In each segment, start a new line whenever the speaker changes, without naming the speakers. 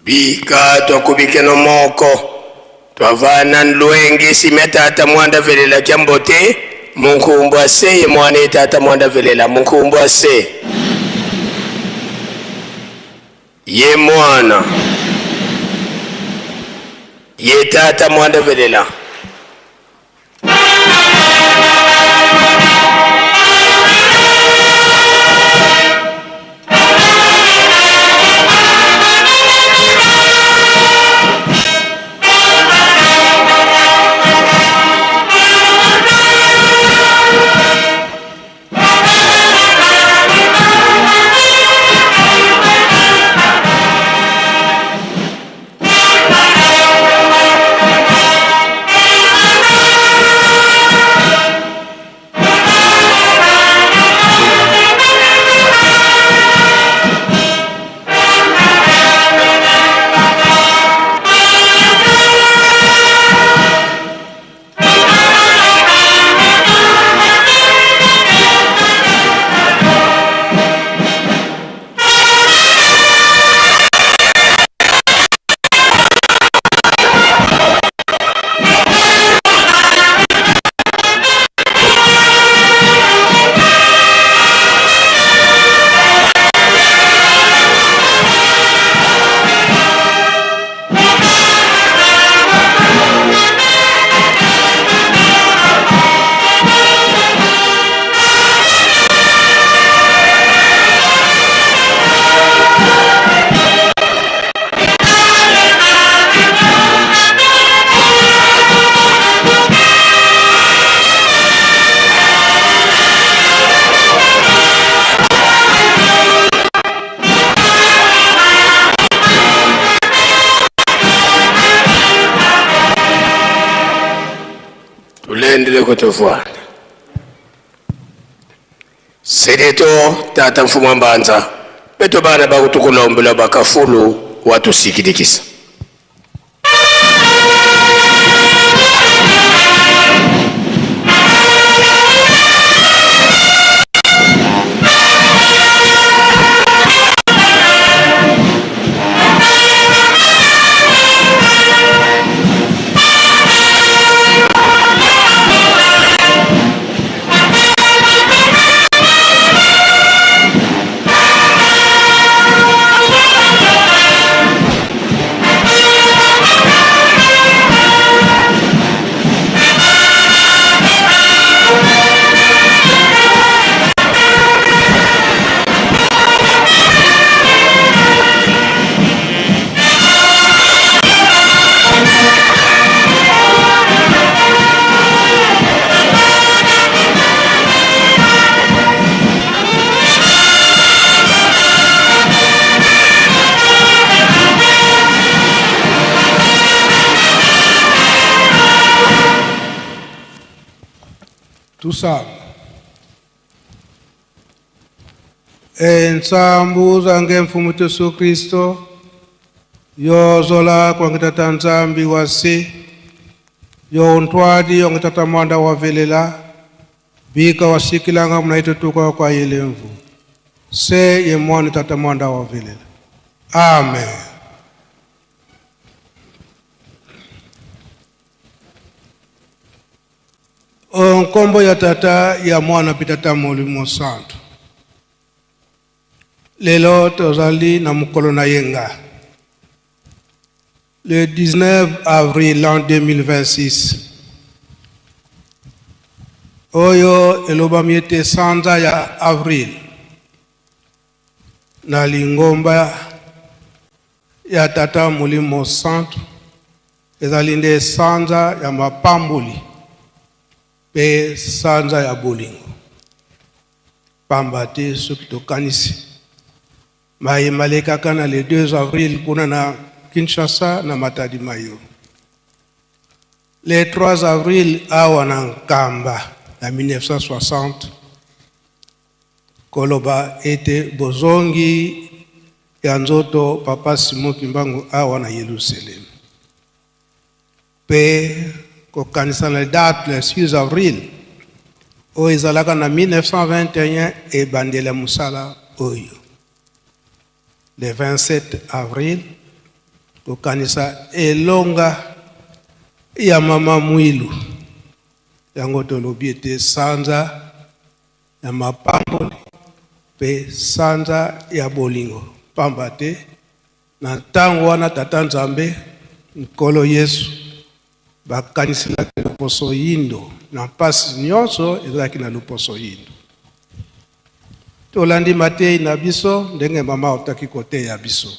Bika twakubikeno moko twavana nlwenge simya tata mwanda velela kyambote munkumbu ase ye mwana ye tata mwanda velela munkumbu ase ye mwana ye tata mwanda velela. Tulendele kutofwana Sedeto tata mfumu mbanza beto bana bakutukulombela bakafulu watusikidikisa.
Tusamba. Ensambu zange mfumu Yesu Kristo yozola kwange tata Nzambi wasi yo ntwadi yonge tata mwanda wa velela bika wasikilanga mnaitutuka kwa ilemvu se ye mwana tata mwanda wa velela. Amen. Nkombo ya Tata, ya Mwana mpe Tata Molimo Santu. Lelo tozali na mokolo na yenga le 19 avril l'an 2026, oyo elobami ete sanza ya avril na lingomba ya Tata Molimo Santu ezali nde sanza ya mapamboli mpe sanza ya bolingo. Pamba te soki tokanisi maye malekaka na le 2 avril kuna na Kinshasa na Matadi Mayo, le 3 avril awa na Nkamba na 1960, koloba ete bozongi ya nzoto Papa Simon Kimbangu awa na Yelusalemi, mpe kokanisa na date le 6 avril oyo ezalaka na 1921 ebandeli ya mosala oyo, le 27 avril kokanisa elonga ya Mama Mwilu. Yango tolobi ete sanza ya mapamboli mpe sanza ya bolingo, pamba te na ntango wana Tata Nzambe Nkolo Yesu bakaniselaki loposo yindo na mpasi nyonso ezalaki na loposo yindo. Tolandi matei na biso ndenge mama otaki koteya biso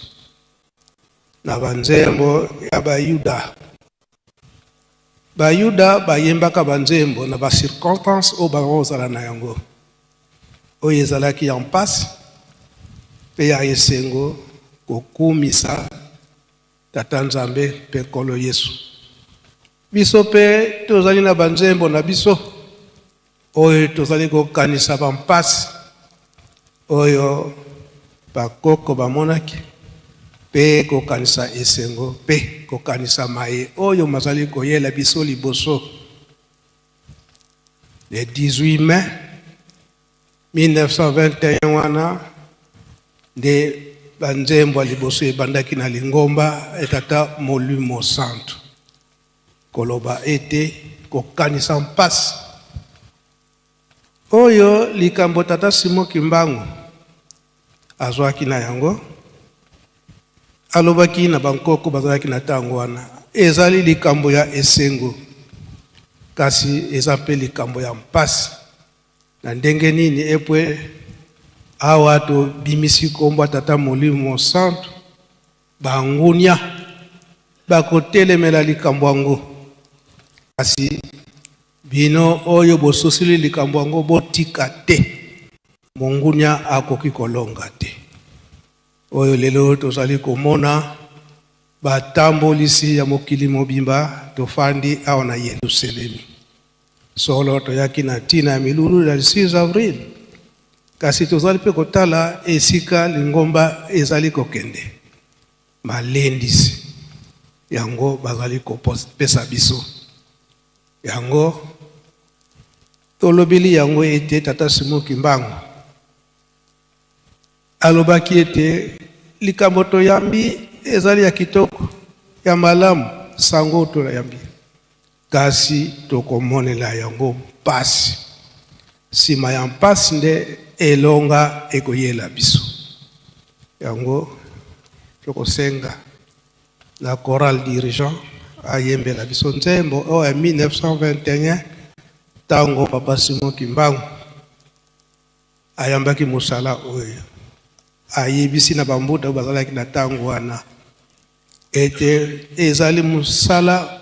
na banzembo ya Bayuda. Bayuda bayembaka banzembo na bacirconstance oyo bakozala na yango, oyo ezalaki ya mpasi mpe ya esengo, kokumisa Tata Nzambe mpe Nkolo Yesu. Biso mpe tozali na banzembo na biso oyo tozali kokanisa bampasi oyo bakoko bamonaki, mpe kokanisa esengo, mpe kokanisa maye oyo mazali koyela biso liboso. Le 18 mai 1921 wana nde banzembo ya liboso ebandaki na lingomba ya Tata Molimo Santu, koloba ete kokanisa mpasi oyo likambo Tata Simon Kimbangu azwaki na yango. Alobaki na bankoko bazalaki na ntango wana, ezali likambo ya esengo kasi eza mpe likambo ya mpasi. Na ndenge nini epwe awa tobimisi nkombo ya Tata Molimo Santu, bangunia bakotelemela likambo yango, kasi bino oyo bososoli likambo yango, botika te, mongunia akoki kolonga te. Oyo lelo tozali komona batambolisi ya mokili mobimba, tofandi awa na Yelusalemi. Solo toyaki na ntina ya milulu ya 6 avril, kasi tozali mpe kotala esika lingomba ezali kokende, malendisi yango bazali kopesa biso. Yango tolobeli yango ete Tata Simon Kimbangu alobaki ete likambo toyambi ezali ya kitoko, ya malamu, sango toyambi, kasi tokomonela yango mpasi. Nsima ya mpasi nde elonga ekoyela biso. Yango tokosenga na chorale dirigeant ayembela biso nzembo oyo ya 1921, ntango Papa Simon Kimbangu ayambaki mosala oyo. Ayebisi na bambuta oyo bazalaki na ntango wana ete ezali mosala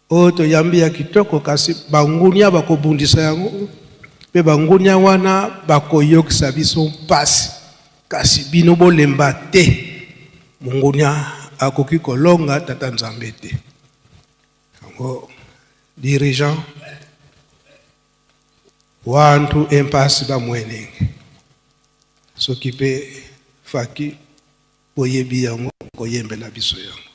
oyo toyambi ya kitoko, kasi bangunia bakobundisa yango, mpe bangunia wana bakoyokisa biso mpasi, kasi bino bolemba te, mongunia akoki kolonga Tata Nzambe te. Yango dirigeant Wantu empasi bamwenenge soki mpe faki boyebi yango koyembela biso yango.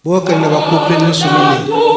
Bokende na bacouple nyonso minei.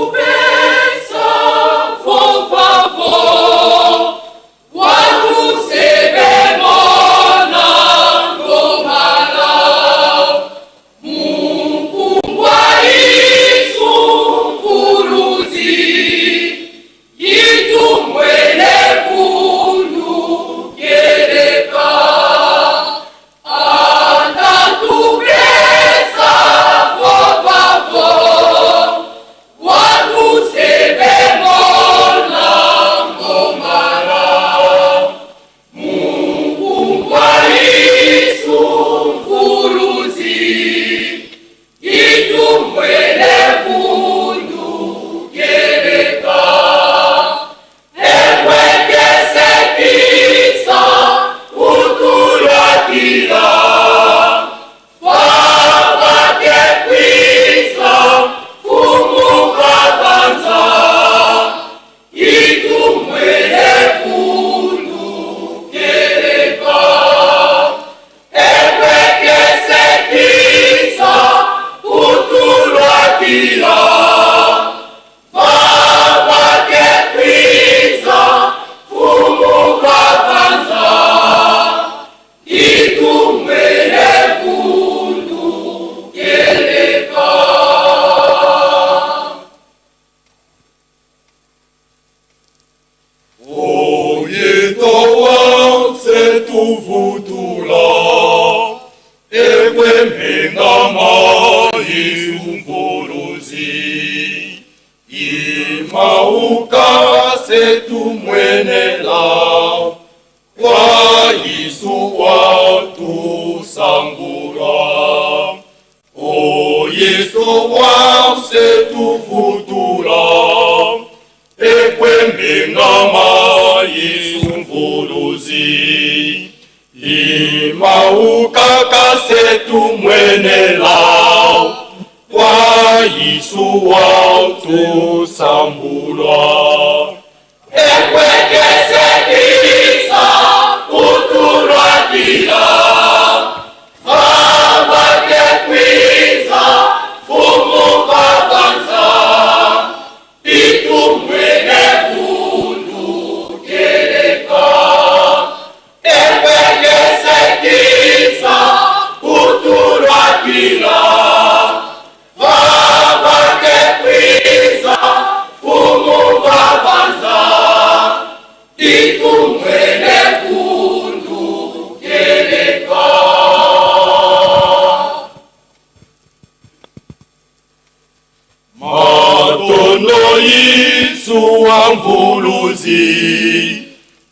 Mvuluzi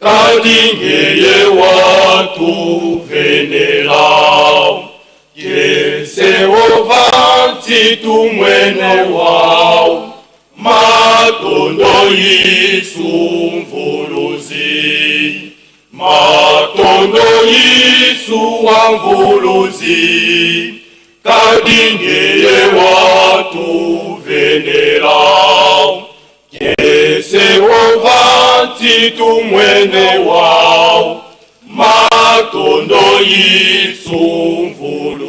kadingeye watuvenela. Jehova ntsitu mwene wao matondo Yesu mvuluzi matondo Yesu wa mvuluzi kadingeye watuvenela Jehova ntsitu mwene wao matondo Yesu mvuluzi.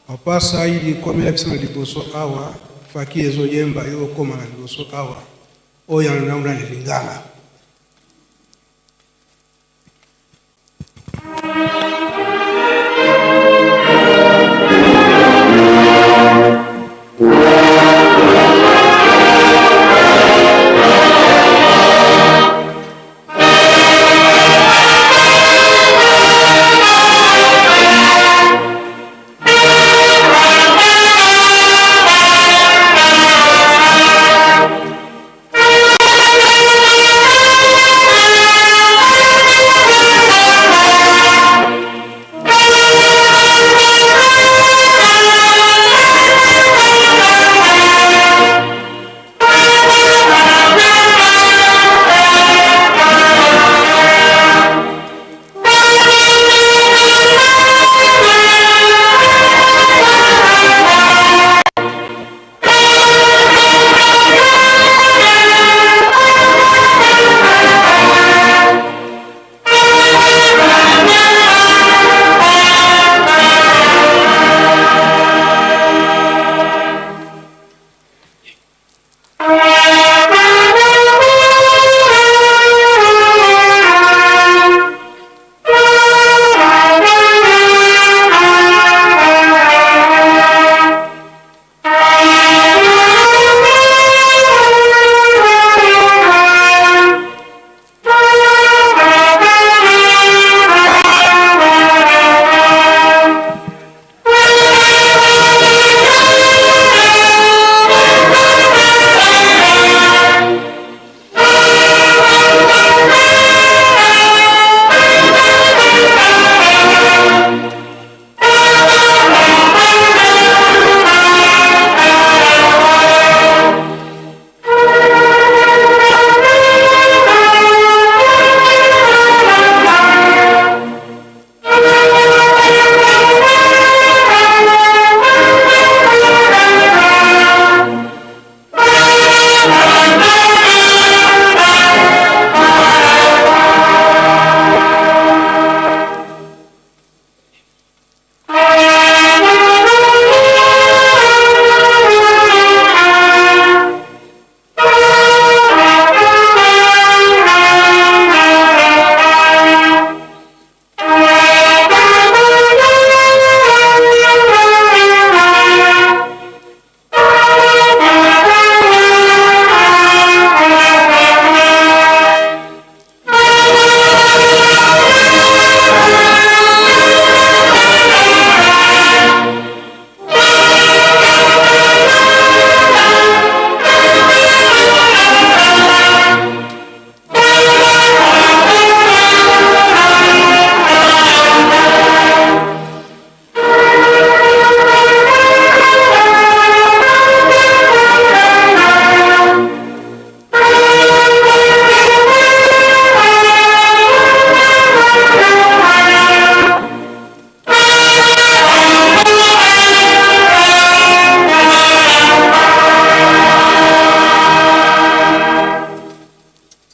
Papa Saidi komela biso na liboso awa faki ezoyemba yo okoma na liboso awa oyo nauna na lingala.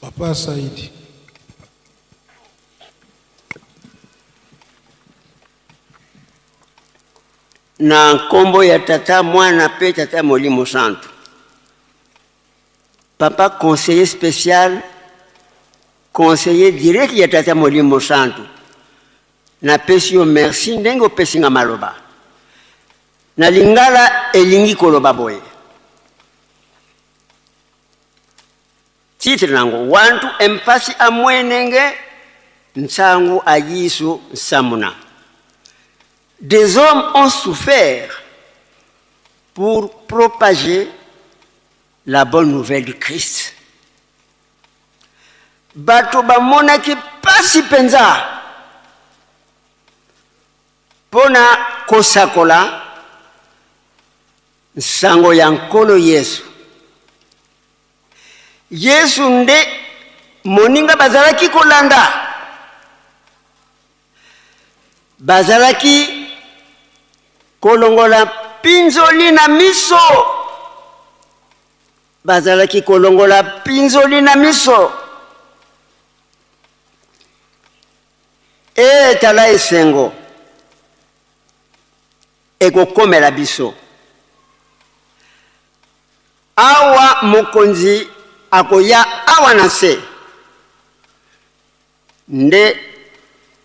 Papa Saidi.
Na nkombo ya Tata, Mwana mpe Tata Molimo Santu. Papa conseiller spécial, conseiller direct ya Tata Molimo Santu, napesi yo merci ndenge opesi nga maloba. Na lingala elingi koloba boye. Titre nango wantu empasi amwenenge nsangu a Yesu nsamuna. Des hommes ont souffert pour propager la bonne nouvelle du Christ. Bato bamonaki pasi mpenza mpo na kosakola nsango ya Nkolo Yesu. Yesu nde moninga bazalaki kolanda. Bazalaki kolongola mpinzoli na miso, bazalaki kolongola mpinzoli na miso. E, tala esengo ekokomela biso awa mokonzi akoya awa na nse. Nde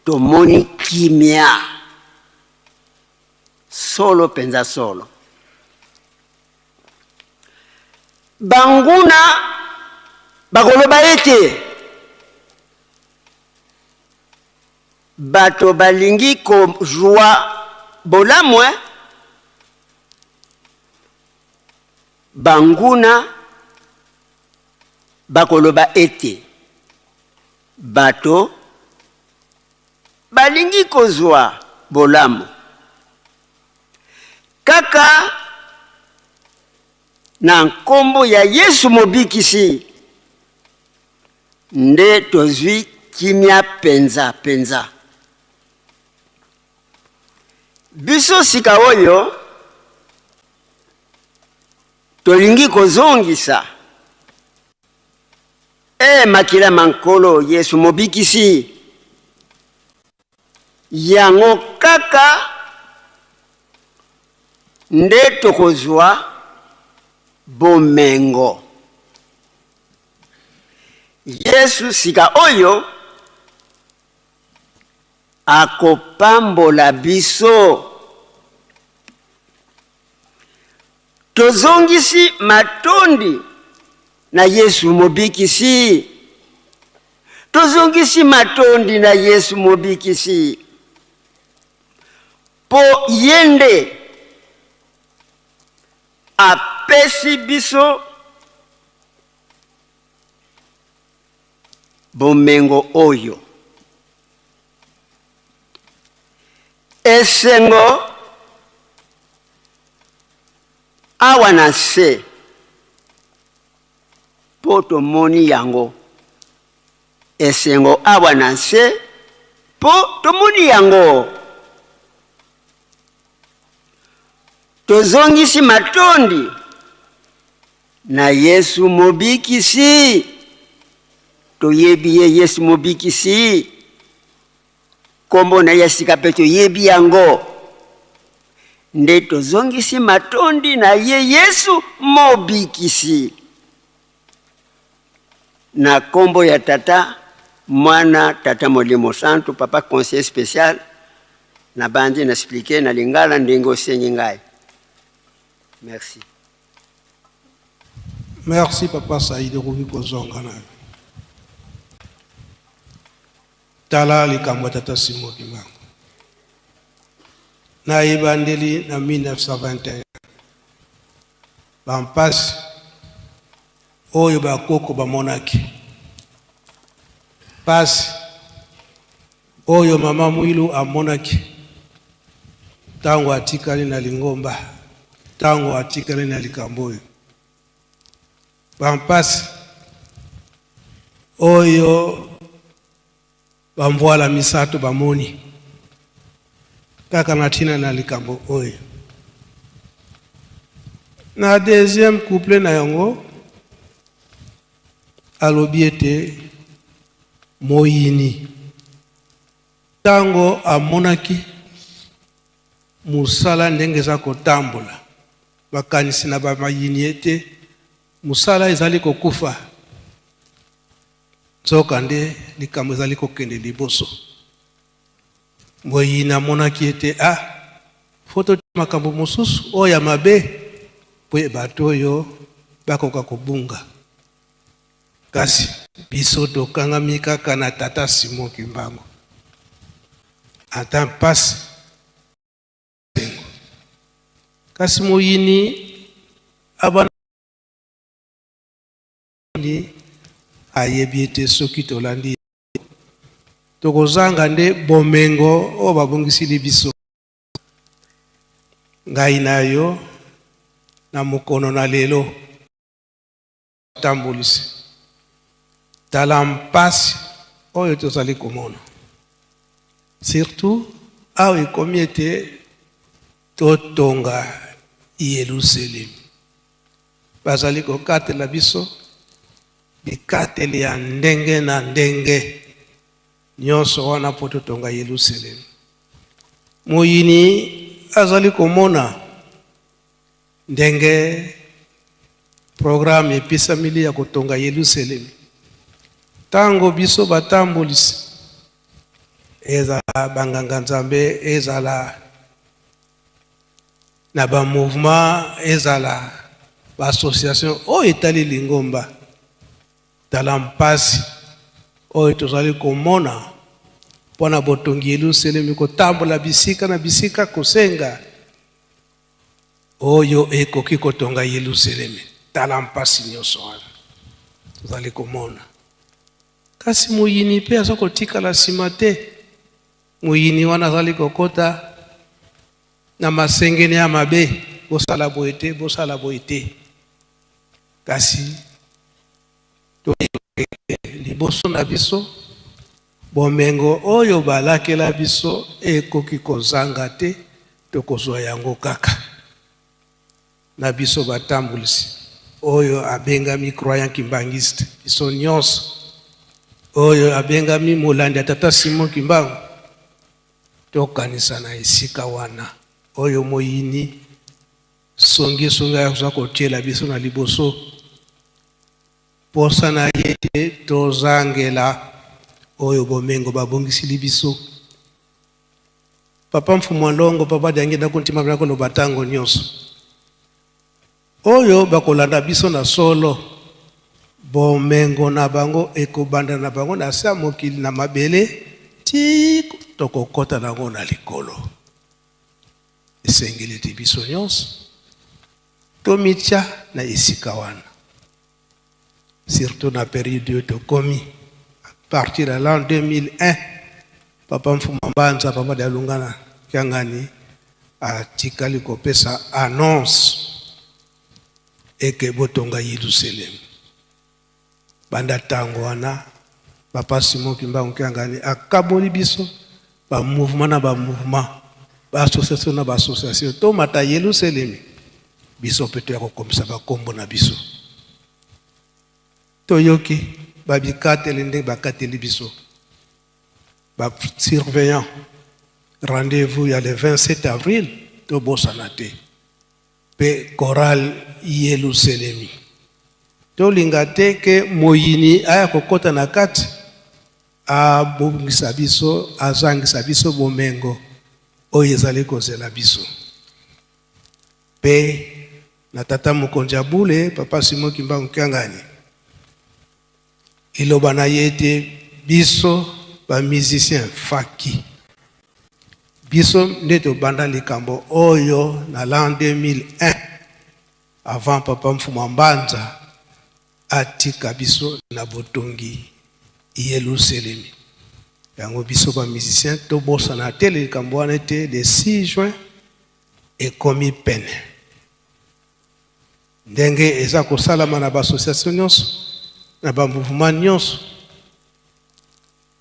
tomoni kimia solo mpenza solo. Banguna bakoloba ete bato balingi kozwa bolamu eh? Banguna bakoloba ete Bato balingi kozwa bolamu kaka na nkombo ya Yesu Mobikisi nde tozwi kimia penza penza. Biso sika oyo tolingi kozongisa E makila ma Nkolo Yesu Mobikisi, yango kaka nde tokozwa bomengo. Yesu sika oyo akopambola biso. Tozongisi matondi na Yesu Mobikisi. Tozongisi matondi na Yesu Mobikisi, mpo ye nde apesi biso bomengo oyo. Esengo awa na nse mpo tomoni yango. Esengo awa na nse mpo tomoni yango. Tozongisi matondi na Yesu Mobikisi. Toyebi ye Yesu Mobikisi. Nkombo na ye ya sika mpe toyebi yango. Nde tozongisi matondi na ye Yesu Mobikisi. Na nkombo ya Tata, Mwana, Tata Molimo Santu, Papa Conseiller Special, nabandi na expliquer na lingala ndenge osengi ngai. Merci.
Merci papa Saïd, okoki kozonga na yo. Tala likambo ya tata Simon Kimbangu. Na ebandeli na 1921 bampasi oyo bakoko bamonaki, mpasi oyo mama Mwilu amonaki ntango atikali na lingomba, ntango atikali na likambo oyo, bampasi oyo bamvwala misato bamoni kaka na ntina na likambo oyo. Na deuxième couplet na yango alobi ete moyini ntango amonaki mosala ndenge eza kotambola, makanisi na bamayini ete Mosala ezali kokufa, nzokande likambo ezali kokende liboso. Moyini amonaki ete ah, fo totia makambo mosusu oyo ya mabe mpo bato oyo bakoka kobunga. Kasi biso tokangami kaka na Tata Simon Kimbangu, ata mpasi esengo. Kasi moyini abana ayebi ete soki tolandi ye tokozanga nde bomengo oyo babongisili biso. Ngai na yo na mokono na lelo tambolisi, tala mpasi oyo tozali komona, surtout awa ekomi ete totonga Yelusalemi. Bazali kokatela biso bikateli ya ndenge na ndenge nyonso wana mpo totonga Yelusalemi. Moyini azali komona ndenge programme epesameli ya kotonga Yelusalemi. Ntango biso batambolisi, ezala banganga Nzambe, ezala na ba mouvement, ezala ba association oyo etali lingomba, tala mpasi oyo tozali komona mpo na botongi Yelusalemi, kotambola bisika na bisika kosenga oyo ekoki kotonga Yelusalemi. Tala mpasi nyonso wana tozali komona. Kasi moyini mpe aza kotikala nsima te. Moyini wana azali kokota na masengene ya mabe, bosala boye te, bosala boye te. Kasi liboso na biso bomengo oyo balakela biso ekoki kozanga te, tokozwa yango kaka na biso batambulisi oyo abengami croyant kimbanguiste, biso nyonso oyo abengami molandi ya Tata Simon Kimbangu, tokanisa na esika wana oyo moyini songisongi aza kotiela biso na liboso. Posa na ye te tozangela oyo bomengo babongisili biso. Papa Mfumu Longo, Papa Diangienda Kuntima bina koloba ntango nyonso oyo bakolanda biso na solo, bomengo na bango ekobanda na bango na se ya mokili na mabele ti tokokɔta nango na likolo. Esengeli ete biso nyonso tomitya na esika wana, surtout na période oyo tokomi à partir ya l'an 2001. Papa Mfumu Mbanza, Papa Dialungana Kiangani atikali kopesa annonce eke botonga Yelusalemi. Banda ntango wana, Papa Simon Kimbangu Kiangani akaboli biso ba mouvement na ba mouvement, ba association na ba association, tomata Yelusalemi. Biso mpe toya kokomisa bakombo na biso. Toyoki babikateli ndenge bakateli biso ba surveillant, rendez-vous ya le 27 avril tobosana te. Mpe chorale Yelusalemi, tolinga te ke moyini aya kokɔta na kati abongisa biso, azangisa biso bomengo oyo ezali kozela biso. Mpe na tata mokonzi ya bule, Papa Simon Kimbangu Kiangani, liloba na ye ete biso ba musicien faki, biso nde tobanda likambo oyo na l'an 2001, avant Papa Mfumu Mbanza atika biso na botongi Yelusalemi. Yango biso ba musicien tobosana te likambo wana ete le 6 juin ekomi pene. Ndenge eza kosalama na ba association nyonso, na ba mouvement nyonso,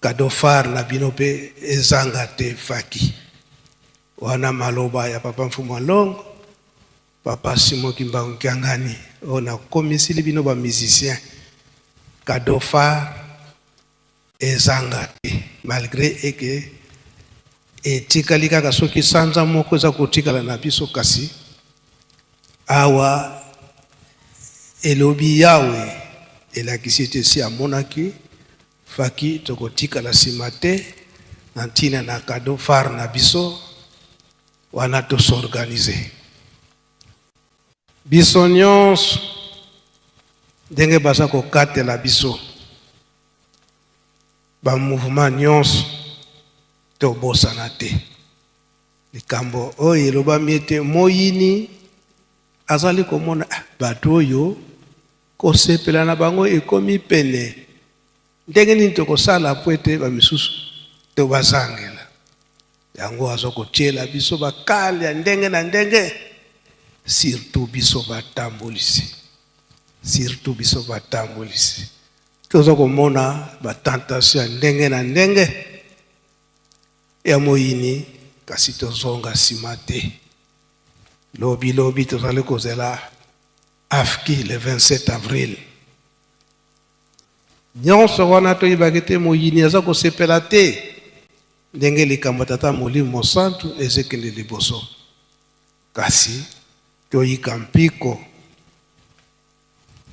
cadeau phare na bino mpe ezanga te faki wana. Maloba ya Papa Mfumu Longo, Papa Simon Kimbangu Kiangani, oyo nakomisili bino ba musicien, cadeau phare ezanga te, malgré eke etikali kaka soki sanza moko eza kotikala na biso. Kasi awa Elobi Yawe elakisi ete esi amonaki faki tokotikala nsima te na ntina na cadeau phare na biso wana tosorganize biso nyonso ndenge baza kokatela biso ba mouvement nyonso tobosana te likambo oyo elobami ete moyini azali komona ah, bato oyo kosepela na bango ekomi pene ndenge nini tokosala po ete bamisusu tobazangela yango aza kotiela biso bakale ya ndenge na ndenge surtout biso batambolisi surtout biso batambolisi toza komona batentation ya ndenge na ndenge ya moyini kasi tozonga nsima te lobi lobi tozali kozela afki le 27 avril nyonso wana toyebaki te moyini aza kosepela te ndenge likambo tata molimo mosantu ezekende liboso kasi toyika mpiko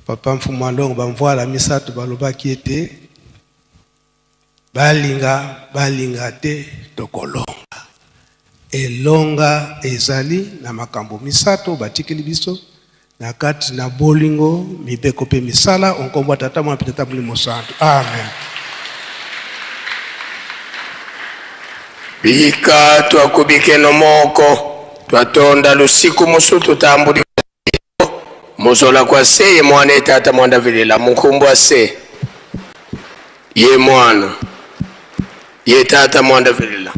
papa mfumu alongo bamvwala misato balobaki ete balinga balinga te tokolonga elonga ezali na makambo misato batikeli biso na kati na bolingo mibeko mpe misala onkombo ya tata mwana mpe tata molimo santu amen.
Bika twakubikeno moko twatonda lusiku musu tutambuli muzola kwa se ye mwana etata mwanda velela munkumbwa se ye mwana ye tata mwanda velela.